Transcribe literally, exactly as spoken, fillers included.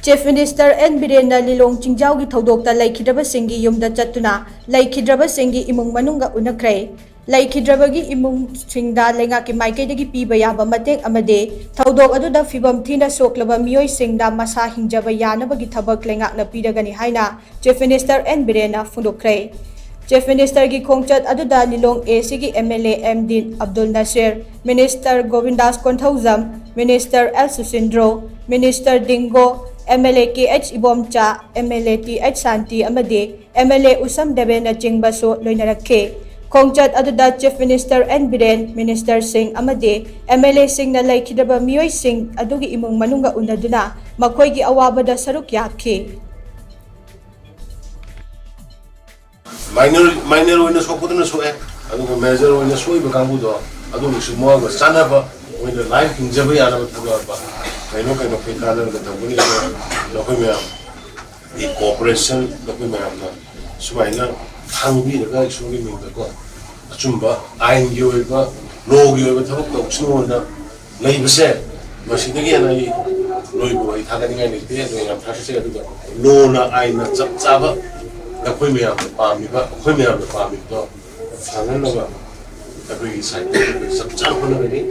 Chief Minister N ꯕꯤꯔꯦꯟꯅ ꯂꯤꯂꯣꯡ ꯆꯤꯡꯖꯥꯎꯒꯤ ꯊꯧꯗꯣꯛꯇ ꯂꯩꯈꯤꯗ꯭ꯔꯕꯁꯤꯡꯒꯤ ꯌꯨꯝꯗ ꯆꯠꯇꯨꯅ ꯂꯩꯈꯤꯗ꯭ꯔꯕꯁꯤꯡꯒꯤ ꯏꯃꯨꯡ ꯃꯅꯨꯡꯒ ꯎꯅꯈ꯭ꯔꯦ꯫ ꯂꯩꯈꯤꯗ꯭ꯔꯕꯒꯤ ꯏꯃꯨꯡꯁꯤꯡꯗ ꯂꯩꯉꯥꯛꯀꯤ ꯃꯥꯏꯀꯩꯗꯒꯤ ꯄꯤꯕ ꯌꯥꯕ ꯃꯇꯦꯡ ꯑꯃꯗꯤ ꯊꯧꯗꯣꯛ ꯑꯗꯨꯗ ꯐꯤꯚꯝ ꯊꯤꯅ ꯁꯣꯛꯂꯕ ꯃꯤꯑꯣꯏꯁꯤꯡꯗ ꯃꯁꯥ ꯍꯤꯡꯖꯕ ꯌꯥꯅꯕꯒꯤ ꯊꯕꯛ ꯂꯩꯉꯥꯛꯅ ꯄꯤꯔꯒꯅꯤ ꯍꯥꯏꯅ Chief Minister N ꯕꯤꯔꯦꯟꯅ ꯐꯣꯡꯗꯣꯛꯈ꯭ꯔꯦ꯫ Chief Ministerꯒꯤ ꯈꯣꯡꯆꯠ ꯑꯗꯨꯗ ꯂꯤꯂꯣꯡ A Cꯒꯤ M L A M D Abdul Nasir, Minister ꯒꯣꯕꯤꯟꯗꯥꯁ Konthoujam, Minister L ꯁꯨꯁꯤꯟꯗ꯭ꯔꯣ, Minister ꯗꯤꯡꯒꯣ, M L A K H Ibomcha, M L A T H ꯁꯥꯟꯇꯤ ꯑꯃꯗꯤ M L A ꯎꯁꯝ ꯗꯦꯕꯦꯅꯆꯤꯡꯕꯁꯨ ꯂꯣꯏꯅꯔꯛꯈꯤ꯫ ꯈꯣꯡꯆꯠ ꯑꯗꯨꯗ Chief Minister N ꯕꯤꯔꯦꯟ, Ministerꯁꯤꯡ ꯑꯃꯗꯤ M L Aꯁꯤꯡꯅ ꯂꯩꯈꯤꯗ꯭ꯔꯕ ꯃꯤꯑꯣꯏꯁꯤꯡ ꯑꯗꯨꯒꯤ ꯏꯃꯨꯡ ꯃꯅꯨꯡꯒ ꯎꯅꯗꯨꯅ ꯃꯈꯣꯏꯒꯤ ꯑꯋꯥꯕꯗ ꯁꯔꯨꯛ ꯌꯥꯈꯤ꯫ ꯃꯥꯏꯅꯔ ꯃꯥꯏꯅꯔ ꯑꯣꯏꯅ ꯁꯣꯛꯄꯗꯨꯅ ꯁꯣꯛꯑꯦ, ꯑꯗꯨꯒ ꯃꯦꯖꯔ ꯑꯣꯏꯅ ꯁꯣꯛꯏꯕ ꯀꯥꯡꯕꯨꯗꯣ ꯑꯗꯨꯒꯤꯁꯨ ꯃꯣꯏꯒ ꯆꯥꯟꯅꯕ, ꯃꯣꯏꯅ ꯂꯥꯏꯐ ꯍꯤꯡꯖꯕ ꯌꯥꯅꯕ ꯊꯕꯛ ꯀꯩꯅꯣ ꯀꯩꯅꯣ ꯑꯩꯈꯣꯏ ꯇꯥꯟꯅꯔꯒ ꯇꯧꯒꯅꯤ꯫ ꯑꯗꯨꯅ ꯅꯈꯣꯏ ꯃꯌꯥꯝꯒꯤ ꯀꯣꯑꯣꯄꯔꯦꯁꯟ, ꯅꯈꯣꯏ ꯃꯌꯥꯝꯅ ꯁꯨꯃꯥꯏꯅ ꯈꯪꯕꯤꯔꯒ ꯏꯁꯣꯔꯒꯤ ꯃꯤꯡꯗꯀꯣ ꯑꯆꯨꯝꯕ ꯑꯥꯏꯟꯒꯤ ꯑꯣꯏꯕ, ꯂꯣꯒꯤ ꯑꯣꯏꯕ ꯊꯕꯛ ꯇꯧꯁꯅꯨꯅ ꯂꯩꯕꯁꯦ, ꯃꯁꯤꯗꯒꯤ ꯍꯦꯟꯅ ꯑꯩ ꯅꯣꯏꯕꯨ ꯑꯩ ꯊꯥꯒꯠꯅꯤꯡꯉꯥꯏ ꯂꯩꯇꯦ꯫ ꯑꯗꯨꯒ ꯌꯥꯝ ꯊꯥꯒꯠꯆꯩ꯫ ꯑꯗꯨꯒ ꯂꯣꯅ, ꯑꯥꯏꯟꯅ ꯆꯞ ꯆꯥꯕ ꯅꯈꯣꯏ ꯃꯌꯥꯝꯅ ꯄꯥꯝꯃꯤꯕ, ꯑꯩꯈꯣꯏ ꯃꯌꯥꯝꯅ ꯄꯥꯝꯃꯤꯕꯗꯣ ꯐꯪꯍꯟꯅꯕ ꯑꯩꯈꯣꯏꯒꯤ ꯁꯥꯏꯠꯇꯒꯤ ꯑꯩꯈꯣꯏ ꯆꯞ ꯆꯥꯅ ꯍꯣꯠꯅꯒꯅꯤ꯫